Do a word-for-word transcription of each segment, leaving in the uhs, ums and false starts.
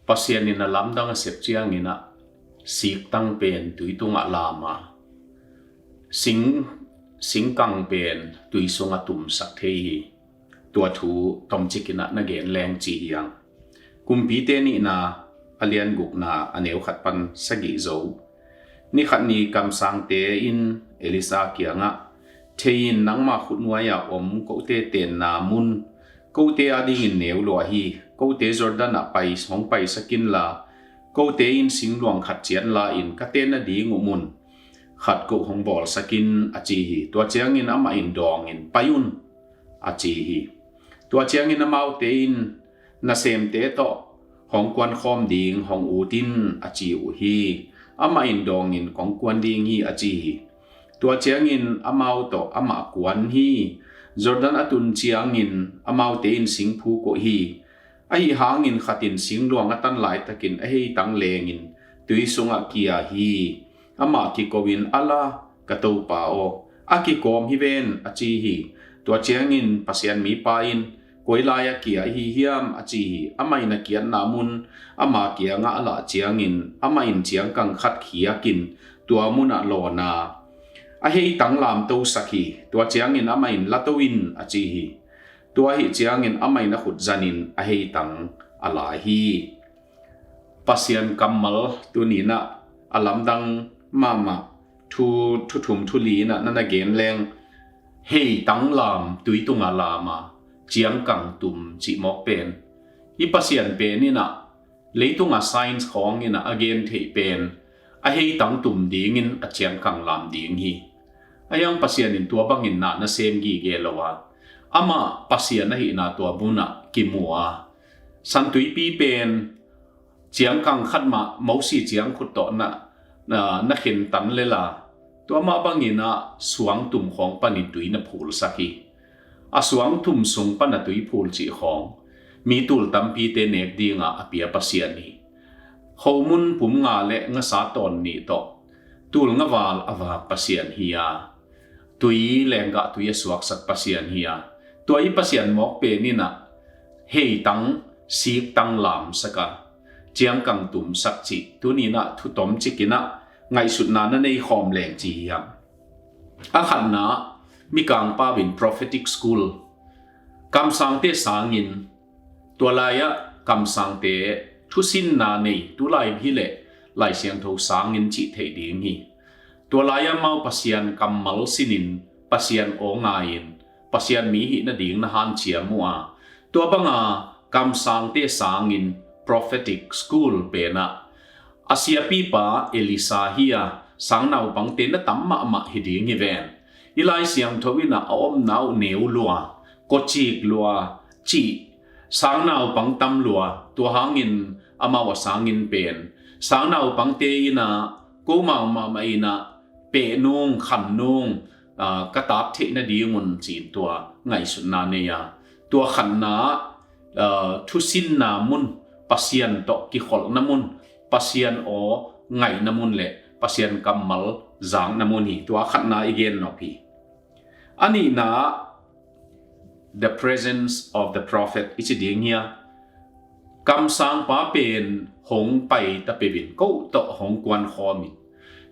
Pasian in a lamdang a sep ciangin ah siktang pen tui tungah lam a, sing, singkang pen tui sungah tumsak thei hi. Tua thu tomcik in ah na gen leng ci hi hang. Kumpite nihna a lian gukna a neu khat pan sagih zo. Ni khat ni kamsangte in Elisa kiangah, "Thei in, nangma khutnuai-a om kote tenna mun kote adingin neu lua hi. Kote Jordan ah pai, hong paisak inla, kote in singluang khat cian la-in ka tenna ding uh mun khat ko hong bawlsak in," a ci hi. Tua ciangin amah in dawngin, "Pai un," a ci hi. Tua ciangin amaute in, "Nasemte tawh hong kuan khawm ding hong ut in," a ci uh hi. Amah in dawngin, "Kong kuan ding hi," a ci hi. Tua ciangin amau tawh amah kuan hi. Jordan a tun ciangin amaute in sing phuk uh hi. Ahi hangin khat in singluang a tan laitakin a heitang lengin tui sungah kia hi. Amah kiko in, "Ala, ka topa aw, a kikawm hi ven," a ci hi. Tua ciangin Pasian mipa in, "Koi lai-ah kia ahi hiam?" a ci hi. Amah in a kiatna mun ama kiangah a lah ciangin amah in ciangkang khat khiakin tua munah lawn a, a heitang lamtosak hi. Tua ciangin amah in, "La to in," a ci hi. Tua ahih ciangin amah in a khut zanin a heitang a la hi. Pasian kammal tuni in ah a lamdang mahmah thu, thu thum thu li in ah na na gen leng, heitang lam, tui tungah lam a, ciangkang tum cih mawk pen, i Pasian pen in ah leitung a science khawng in ah a gen theih pen a heitang tum dingin a ciangkang lam ding hi. Ahi hang Pasian in tua bangin na na sem gige lo a, amah Pasian ahihna tua munah kimu a, San Tuipi pen ciangkang khat mah Mosi ciangkhut tawh na, na, na khentan lel a, tua mah bangin ah suangtum khawng panin tui na phulsak hi. A suangtum sung pan a tui phul cih khawng mi tul tampite nek dinga a pia Pasian hi. Khomun pum nga le ngasa tawn nih tawh tul nga val a vak Pasian hi a, tui lenggah tui a suaksak Pasian hi a, tua i Pasian mawk pen in ah heitang, siktang lamsak a, ciangkang tumsak cih tuni in ah thu tomcik in ah ngaihsutna na nei khawm leng ci hi hang. A khatna, Mikang pau in prophetic school, kamsangte sangin, tua lai-ah kamsangte thusinna nei, tulai hileh Lai Siangtho sangin cih theih ding hi. Tua lai-ah amau Pasian kammal sinin, Pasian aw ngai-in, Pasian mi hih nading na hanciam uh a, tua banga kamsangte sangin prophetic school pen ah a siapipa Elisa hi a, sangnaupangte na tam mahmah hi ding hi ven. I Lai Siangtho in ah a omna uh neu lua, kawcik lua cih, sangnaupang tam lua, tua hangin amau a sangin pen sangnaupangte in ah ko mau mahmah in ah peh nung, khan nung, aa, ka tat theih nadingun ci-in tua ngaihsutna nei a, tua khatna, aa, thusinna mun, Pasian tawh kikholhna mun, Pasian aw ngaihna mun le Pasian kammal zakna mun hi. Tua khatna i gen nop hi. A nihna, the presence of the prophet i ci ding hi a, kamsangpa pen hong pai ta peuh in, ko tawh hong kuan khawm in,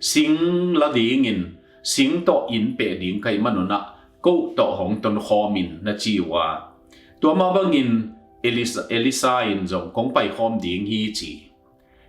sing la dingin, sing tawh inn peh ding ka hih manun ah ko tawh hong ton khawm in, na ci uh a, tua mah bangin Elisa, Elisa in zong kong pai khawm ding hi ci.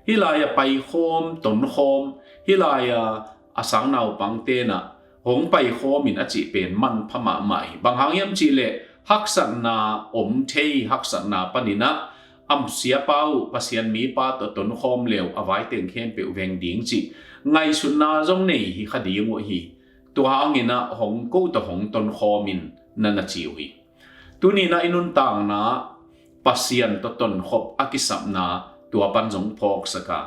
Hih lai-ah paikhawm, tonkhawm, hih lai-ah a sangnaupangte in ah hong paikhawm in a cih pen manpha mahmah hi. Bang hang hiam cih leh haksatna om thei, haksatna panin ah a siapa uh Pasian mipa tawh tonkhawm le uh a vaiteng khempeuh veng ding cih ngaihsutna zong nei hi kha ding uh hi. Tua hangin ah hong, ko tawh hong tonkhawm in, na na ci uh hi. Tuni-in ah i nuntakna Pasian tawh tonkhop a kisapna tua pan zong phawksak a,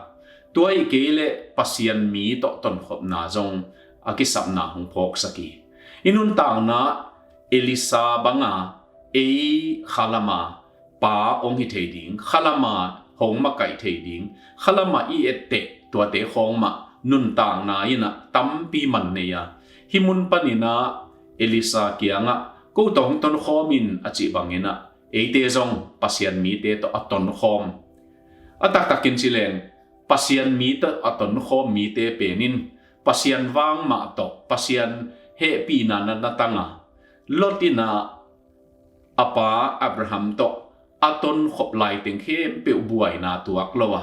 tua hi kei leh Pasian mi tawh tonkhopna zong a kisapna hong phawksak hi. I nuntakna Elisa banga ei khalama pa hong hi thei ding, khalama hong makaih thei ding, khalama i etteh tuate khawng mah nuntakna in ah tampi man nei a, hih mun panin ah Elisa kiangah ko tawh hong tonkhawm in a cih bangin ah eite zong Pasian mite tawh a tonkhawm, A taktakin ci leng, Pasian mi tawh a tonkhawm mite penin Pasian vang mah tawh Pasian hehpihna na na tanga, Lot in a pa Abraham tawh a tonkhop laiteng khempeuh buaina tuak lo a,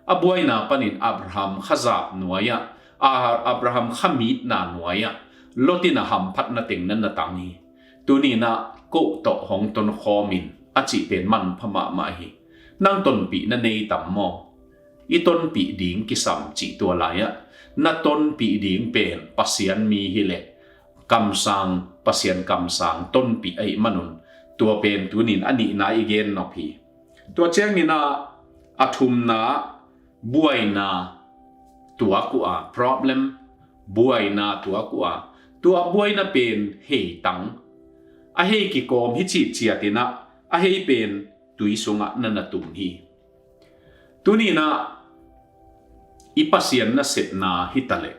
a buaina panin Abraham khazap nuai-ah, a Abraham khamitna nuai-ah Lot in a hamphatna teng na na tang hi. Tuni-in ah ko tawh hong tonkhawm in a cih pen manpha mahmah hi. Nang tonpih na nei tam maw? I tonpih ding kisam cih tua lai-ah na tonpih ding pen Pasian mi hileh kamsang, Pasian kamsang tonpih ahih manun tua pen tunin a nihna i gen nop hi. Tua ciangin ah a thumna buaina tuak uh a, problem, buaina tuak uh a, tua buaina pen heitang, a hei kikawm hi citciat in ah a hei pen tui sungah na na tum hi. Tuni-in ah i Pasian nasepna hitaleh,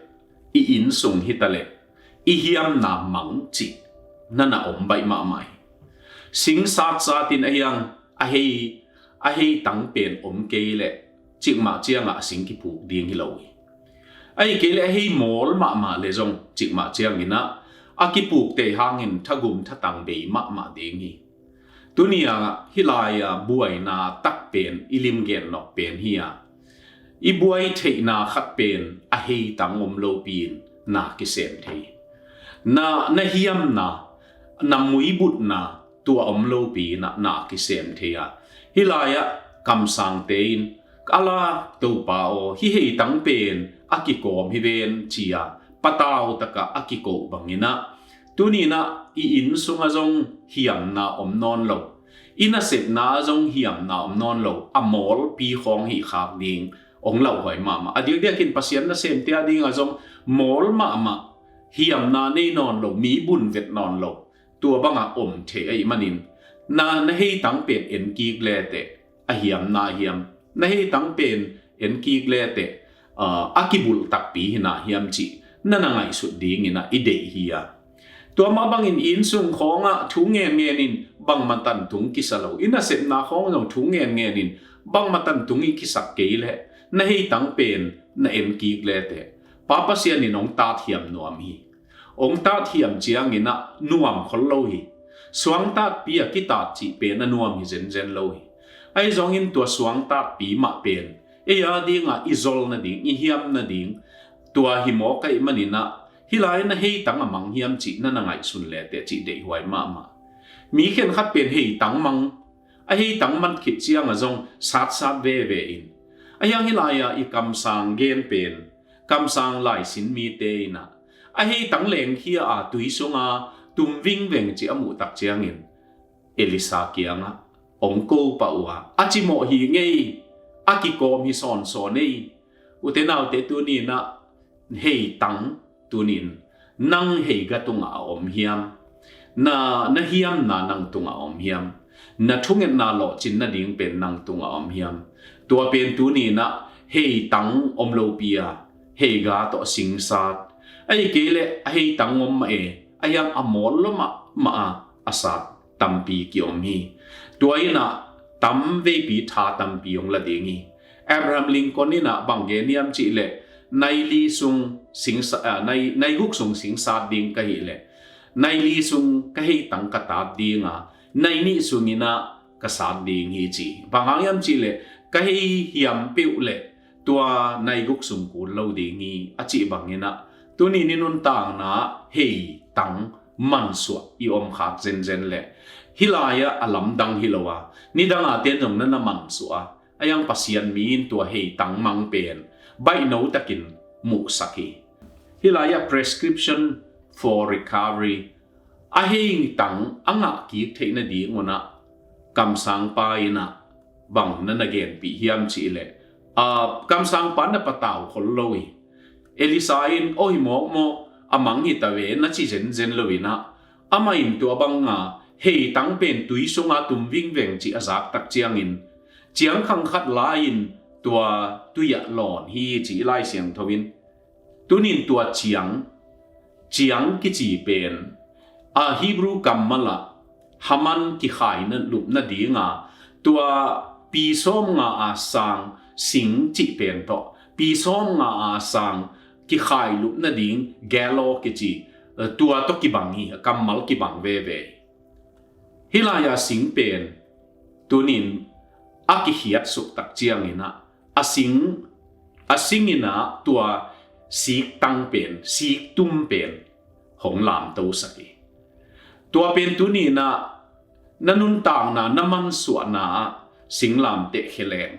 i innsung hitaleh, i hiamna mang cih na na om baih mahmah hi. Sing satsat in a hiang a hei, a heitang pen om kei leh cikmah ciangah a sing kipuk ding hi lo hi. Ahih kei leh a hei mawl mahmah leh zong cikmah ciangin ah a kipukte hangin thagum thatang bei mahmah ding hi. Tuni-a hih lai-a buaina tak pen i limgen nop pen hi a, i buai theihna khat pen a heitang om lopi-in na kisem thei. Na, na hiamna, na muibutna tua om lopi-in na, na kisem thei a. Hih lai-ah kamsangte in, "A la, Topa aw, hih heitang pen a kikawm hi ven," ci-a patau takah a kiko bangin ah, tuni-in ah i inn sungah zong hiamna om nawn lo, i nasepna ah zong hiamna om nawn lo, a mawlpi khawng hih khak ding hong lauhuai mahmah. A diakdiakin Pasian nasemte a dingah zong mawl mahmah, hiamna nei nawn lo, mi bun vet nawn lo, tua bangah om thei ahih manin, na, na heitang pen en kik leteh a hiam na hiam, na heitang pen en kik leteh, aa, a kibulh takpi hi na hiam cih na na ngaihsut dingin ah i deih hi a. Tua mah bangin i inn sung khawngah thu ngenngen in bangmah tantung kisa lo, i nasepna khawng zong thu ngenngen in bangmah tantung i kisak kei leh na heitang pen na en kik leteh Pa Pasian in hong tat hiam nuam hi. Hong tat hiam ciangin ah nuam khol lo hi. Suangtatpi a kitat cih pen a nuam hi zenzen lo hi. Ahi zongin tua suangtatpi mah pen ei a dingah i zol nading, i hiam nading, tua hi mawk ahih manin ah hih lai na heitang a mang hiam cih na na ngaihsun leteh cih deihhuai mahmah. Mi khenkhat pen heitang mang, a heitang man khit ciangah zong satsat veve in, a hiang hih lai-ah i kamsang gen pen, kamsang laisin mite in ah a heitang lengkhia a tui sunga tum vingveng cih a muh tak ciangin Elisa kiangah hong ko pah uh a, "A cimawh hi ngei, a kikawm hi sawnsawn ei." Ute naute, tuni-in ah heitang tunin nang heiga tungah a om hiam? Na, na hiamna nang tungah a om hiam? Na thungetna lawhcin nading pen nang tungah a om hiam? Tua pen tuni-in ah heitang om lopi a, heiga tawh a singsat, ahih kei leh a heitang om mah e, a hiang a mawl lo mahmah a, a sat tampi kiom hi. Tua in ah tam veipi tha tampi hong la ding hi. Abraham Lincoln in ah bang gen hiam cih leh, nai li sung singsa-, ah, nai, nai guk sung singsat ding ka hih leh, nai li sung ka heitang ka tat ding a, nai nih sungin ah ka sat ding hi ci. Bang hang hiam cih leh, ka hei hiam peuh leh tua nai guk sung kul lo ding hi, a cih bangin ah, tuni ni nuntakna heitang mansuah i om khak zenzen leh, hih lai-ah a lamdang hi lo a, nidang a ten zong na na mansuah a, a hiang Pasian mi in tua heitang mang pen baihno takin muhsak hi. Hih lai-ah prescription for recovery, a heitang a ngah kik theih nadingun ah kamsangpa in ah bang na na genpih hiam cih leh, aa, kamsangpa na patau khol lo hi. Elisa in, "Aw, hi mawkmawk, a mang hi ta ve," na ci zenzen lo-in ah, amah in tua banga heitang pen tui sunga tum vingveng cih a zak tak ciangin, ciangkhang khat la-in tua tui-ah lawn hi ci i Lai Siangtho in. Tunin tua ciang, ciang kici pen, a, Hebrew kammal ah haman kikhaina lupna dinga, tua pi sawm nga a sang sing cih pen tawh, pi sawm nga a sang kikhailup nading gallows kici, eh, tua tawh kibang hi, a kammal kibang veve hi. Hih lai-a sing pen tunin a kikhiat suk tak ciangin ah, a sing, a sing in ah tua siktang pen, siktum pen hong lamto sak hi. Tua pen tuni in ah na nuntakna, na mansuahna ah singlamteh khe leng,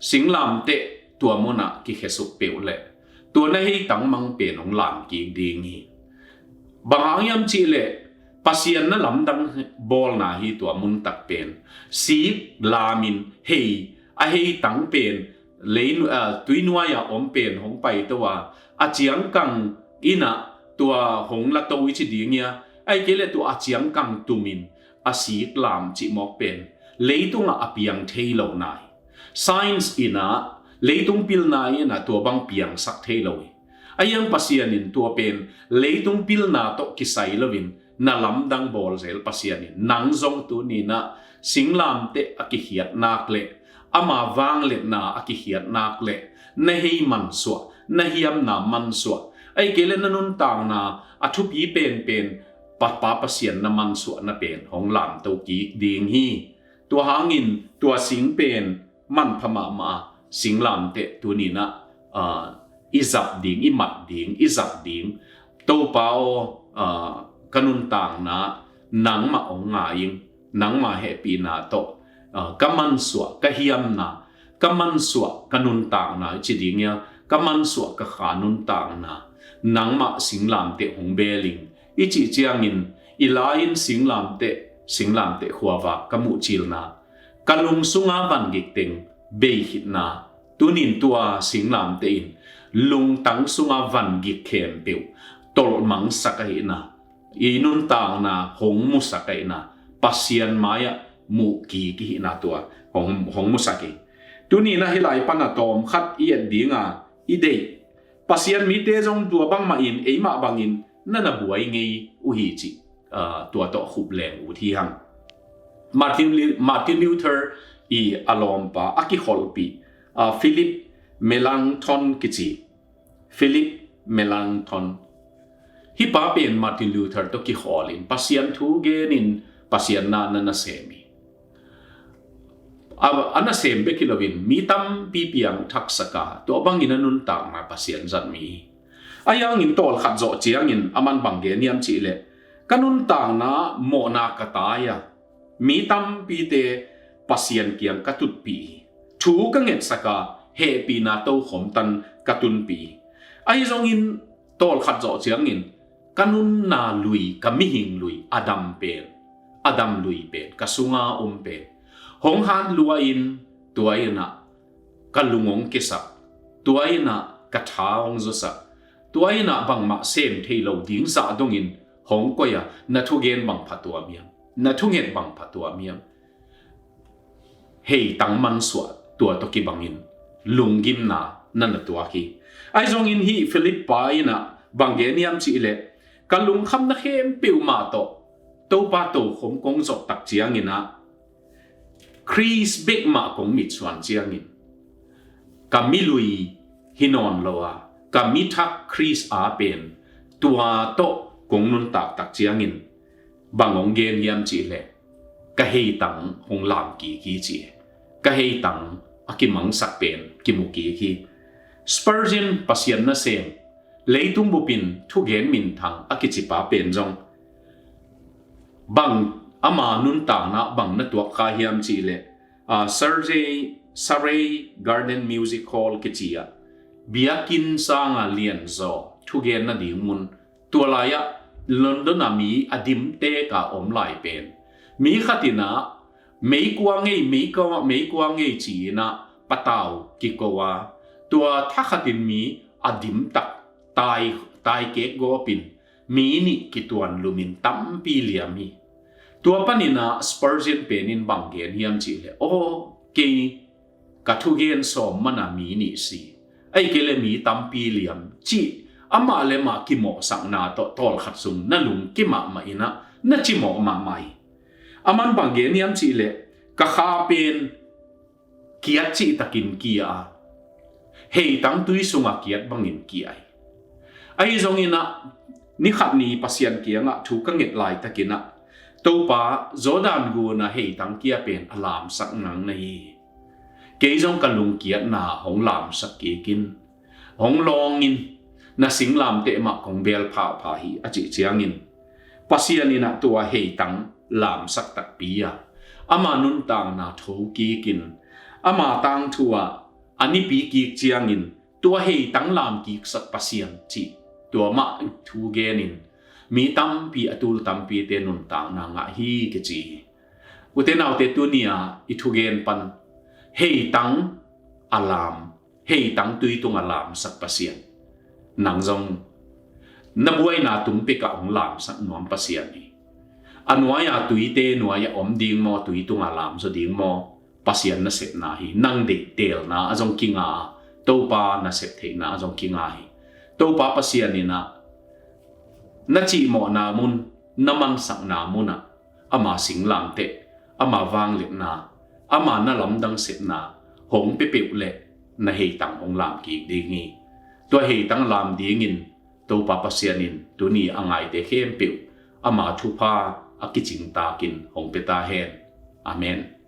singlamteh tua munah kikhe suk peuh leh, tua na heitang mang pen hong lam kik ding hi. Bang hang hiam cih leh, Pasian na lamdang bawlna hi tua mun tak pen. Sik lamin hei, a heitang pen, lei nu-, a, tui nuai-a om pen hong paito a, a ciangkang in ah tua hong lato i ci ding hi a, ahih kei leh tua a ciangkang tumin a sik lam cih mawk pen leitungah a piang thei lo nai. Science in ah, leitung pilna in ah tua bang piangsak thei lo hi. Ahi hang Pasian in tua pen leitung pilna tawh kisai loin na lamdang bawl zel Pasian in, nang zong tuni in ah singlamteh a kikhiat nak leh, ama vangliatna a kikhiat nak leh, na hei mansuah, na hiamna mansuah, ahih kei leh na nuntakna a thupi penpen Pa, Pa Pasian na mansuahna pen hong lamto kik ding hi. Tua hangin tua sing pen manpha mahmah a, singlamteh tuni in ah, ah, i zat ding, i mat ding, i zat ding. Topa aw, ah, ka nuntakna nangmah hong ngai ing, nangmah hehpihna tawh, ah, ka mansuah, ka hiamna, ka mansuah, ka nuntakna i ci ding hi a, ka mansuah, ka kha nuntakna nangmah singlamteh hong beel ing i cih ciangin, i lai-in singlamteh, singlamteh khuavak ka muhcilna, ka lung sunga vangik teng bei khitna, tunin tua singlamteh in lungtang sunga vangik khempeuh tolhmangsak ahihna, i nuntakna hong musak ahihna, Pasian mai-ah muh kik i hihna tua hong, hong musak hi. Tuni in ah hih lai pan a tawm khat i et ding a, i deih, Pasian mite zong tua bangmah in, eimah bangin na na buai ngei uh hi cih, ah, tua tawh khup leng ut hi hang. Martin Lu-, Martin Luther i a lawmpa, a kikholhpih, ah, Philip Melanchthon kici. Philip Melanchthon. Hih pa pen Martin Luther tawh kikholhin, Pasian thu genin Pasian na na nasem hi. A, a nasem bek hi loin mi tampi piangthaksak a, tua bangin a nuntakna Pasian zat mi hi. Ahi hangin tawlkhat zawh ciangin aman bang gen hiam cih leh, ka nuntakna mawhna ka tai a, mi tampite Pasian kiang ka tutpih hi. Thu ka ngetsak a, hehpihna tokhom tan ka tunpih hi. Ahi zongin tawlkhat zawh ciangin ka nunna lui, ka mihing lui, a dam pen, a dam lui pen, ka sunga om pen hong hat lua-in, tua in ah ka lung hong kisak, tua in ah ka tha hong zuasak, tua in ah bangmah sem thei lo ding zah dongin hong koih a, na thugen bang phatuam hiam, na thunget bang phatuam hiam. Heitang mansuah tua tawh kibangin lunggimna na na tuak hi. Ahi zongin hih Philip pa in ah bang gen hiam cih leh, ka lungkhamna khempeuh mah tawh Topa tokhom kong zop tak ciangin ah, Khrist bek mah kong mitsuan ciangin, ka mi lui hi nawn lo a, ka mi thak Khrist a pen, tua tawh kong nuntak tak ciangin, bang hong gen hiam cih leh, ka heitang hong lam kik hi ci. Ka heitang a kimangsak pen kimu kik hi. Spurgeon, Pasian nasem, leitung bupin thugen minthang a kicipa pen zong, bang ama nuntakna bang na tuak kha hiam cih leh, ah, Surrey, Surrey Garden Music Hall kici ah, biakinn sanga lianzaw thugen nading mun, tua lai-ah London a mi a dimtek a om lai pen, mi khat in ah, meikuang ei, meikuang, meikuang ei ci-in ah patau kiko a, tua thakhatin mi a dimtak tai, tai kek gawpin mi nih kituan lumin tampi liam hi. Tua panin ah Spurgeon penin bang gen hiam cih leh, aw, kei ka thugen sawm mana mi nih si, ahih kei leh mi tampi liam, cih amah le mah kimawhsakna tawh tawlkhat sung na lungkim mahmah in ah na cimawh mahmah hi. Aman bang gen hiam cih leh, ka kha pen kiat cihtakin kia a, heitang tui sungah kiat bangin kia hi. Ahi zongin ah, ni khat ni Pasian kiangah thu ka nget laitakin ah, Topa, Jordan gun ah heitang kia pen a lamsak nang na hi. Kei zong ka lungkiatna hong lamsak kikin, hong lawngin, na singlamteh mah kong beel phapha hi, a cih ciangin, Pasian in ah tua heitang lamsak takpi a, ama nuntakna tho kikin, ama tangthu ah a nipi kik ciangin, tua heitang lam kiksak Pasian cih tua mah thu genin, mi tampi, a tul tampite nuntakna ngah hi kici hi. Ute naute, tuni-a i thugen pan heitang a lam, heitang tui tung a lamsak Pasian, nang zong na buaina tung pekah hong lamsak nuam Pasian hi. A nuai-a tuite nuai-ah om ding maw, tui tungah lamzaw ding maw, Pasian nasepna hi. Nang deih teelna a zong kinga a, Topa nasep theihna a zong kinga hi. Topa Pasian in ah na cihmawhna mun, na mansakna munah ama singlamteh, ama vangliatna, ama na lamdang sepna hong pia peuh leh na heitang hong lam kik ding hi. Tua heitang lam dingin Topa Pasian in tuni a ngaite khempeuh ama thupha a kicingtakin hong pia ta hen. Amen.